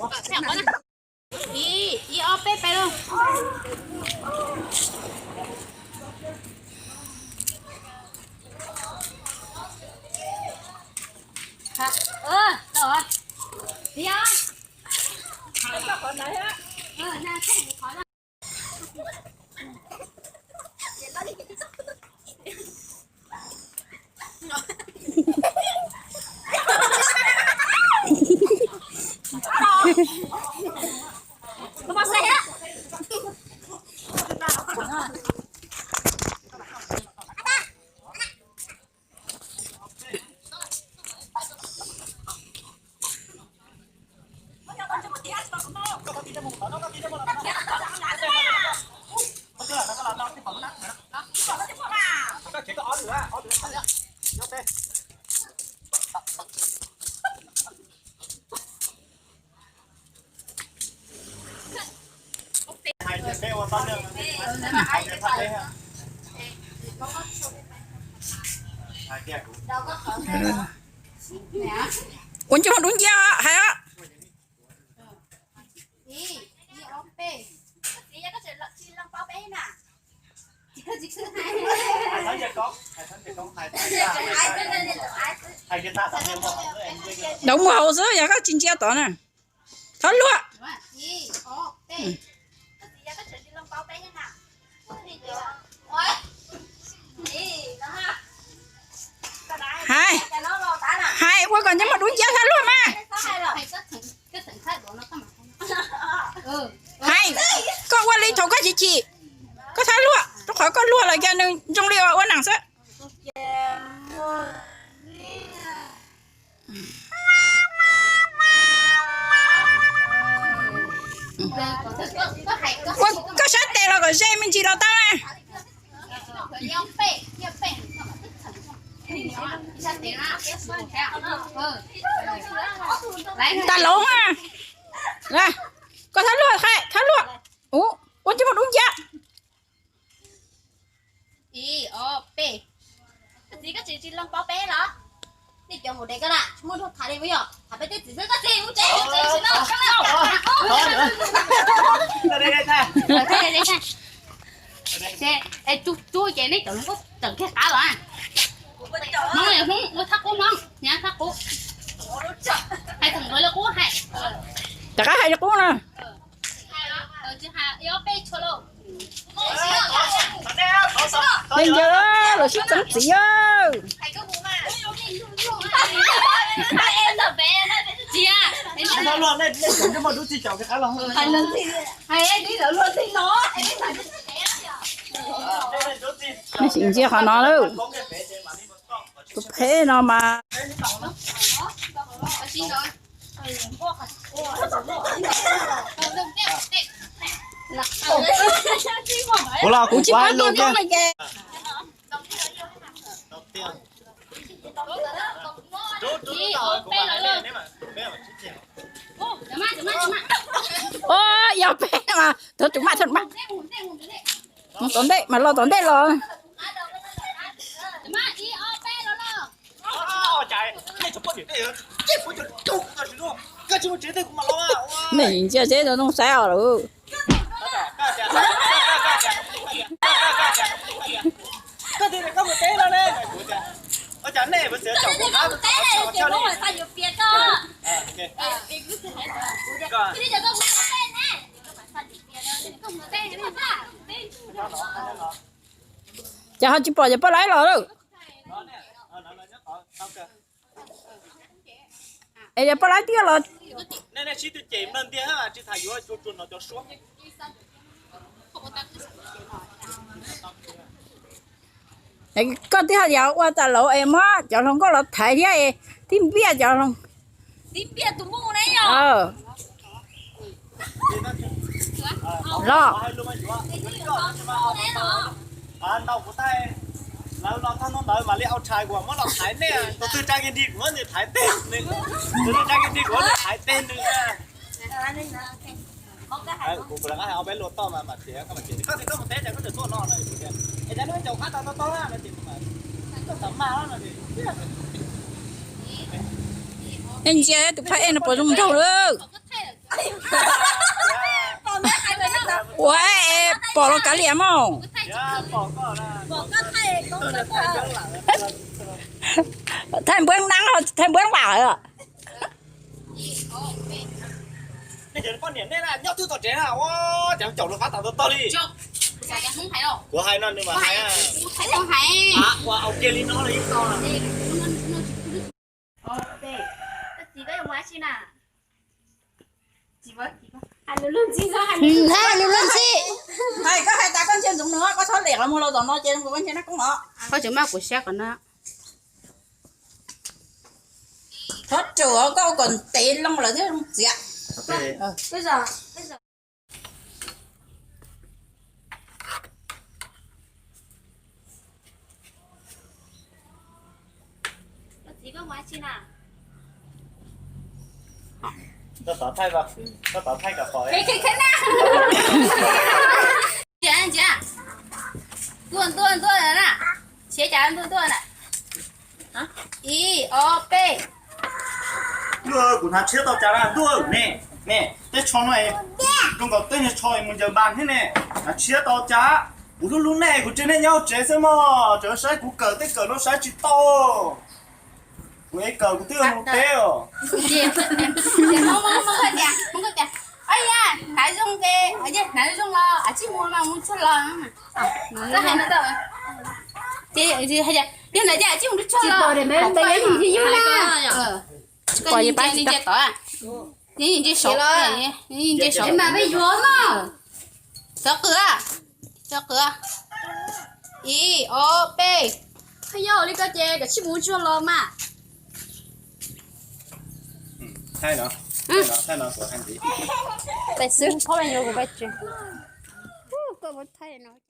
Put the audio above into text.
Ib, ib, ob, peb, peb lauj. Ua ntej mus dub ncia hais os. Dav mus hauv xwb yog koj tsis ntsia tod na. Thov luag. Hais, hais ua kom ntej mus dub ncia thov luag mas. Hais, koj ua li thaum koj chim chim, koj thov luag, rau qhov koj luag lawm ces nws zoo li ua neej xwb. Koj sab tes los kom ze me ntsis los tau na. Tas lav a. Koj thov luag, thov luag. Ua ntej mus dub ncia. Ib, ob, peb. Koj txiv, koj tsis tsis loo paub peb los? Nej cov mus de koj na, tsis muaj lub tham li yog tham peb tej txiv xwb, koj txiv mus tsev. Tub ces nej cov hluas nkauj tawm kiag qab los. Hmoob li Hmoob ua thaj qub Hmoob, nyab thaj qub. Hais txog nkawd li qub hais. Rov qab hais li qub na. Leej yawg los sib txeeb txiv. Nej sim ntsia qhov no lawm. Tus phem no mas. Kuv los kuv tsis paub tua zoo li ces. Ua yog peb mas thov tus maj, thov tus maj. Mus tom ntej mas los tom ntej los. Nej ntsia seb zoo saib os lawm. Ces ho tsis pom cov poj laib los lawm. Es cov poj laib twb los. Koj twb hais tias ua tas laus es muab cov hluas nkauj los thaiv thiab es tib npiaj cov hluas. Los. Lawv los tag hnub ntawd mam li au tshais kuas muab los thaiv nej. Tus twg tsa kiag nrig kuv muab nws thaiv teg nws, tus twg tsa kiag nrig kuv muab nws thaiv teg nws. Kuv lawv hais ob peb lus toj mas mam tias koj mam tias koj tsis tau mus teb ces koj tseem tuaj no no kuv tias es cas nej caum qab tau tau tau no ces kuv mam tuaj tau mas no ces. Nej ntsia tus phab ej no puas zoo nraug lawm. Ua, pom los kav liam mog. Thaij npuab nab, thaij npuab vam. Nej cov poj niam nej na, nyob twb tom tsev na, ua cas caum lus qab tas tog tog li. Kuv hais no nws mas hais. Ua kiag li no los yeej tau. Hais lus luag ntxhi. Hais, koj hais tas koj ntsia ntsoov nws, koj txhob liam qhov muag los tom no ces zoo nkaus koj ntsia nab koob os. Koj tseem maj kuv siab kom no. Txhob ruam, koj ua kom ntev loo lawm thiaj zoo txiav. Ntuj, ntuj, ntuj na. Siab cas ntuj ntuj na. Ib, ob, peb. Ntuj, kuv hnav tshiab tau cas na ntuj ne. Ne, tej tsho no zoo nkaus tej niag tsho mus ncaws npas thiab ne. Hnav tshiab tau cas. Kuv hlub hlub nej, kuv tsis nej nyob hauv tsev xwb mog, tseem saib kuv kawm tej kawm no saib tsis tau. Kuv es kawm kuv twb mus teb os. Hnav zoo, hnav zoo los tsij mus mas mus tsuag los. Yog ntawd ces tsij mus tsuag los. Txhob qw, txhob qw. Ib, ob, peb. Yog li ko ces koj tsij mus tsuag los mas. Peb xwb, phob me nyuam kuv peb tsev. Koj muab thaij no.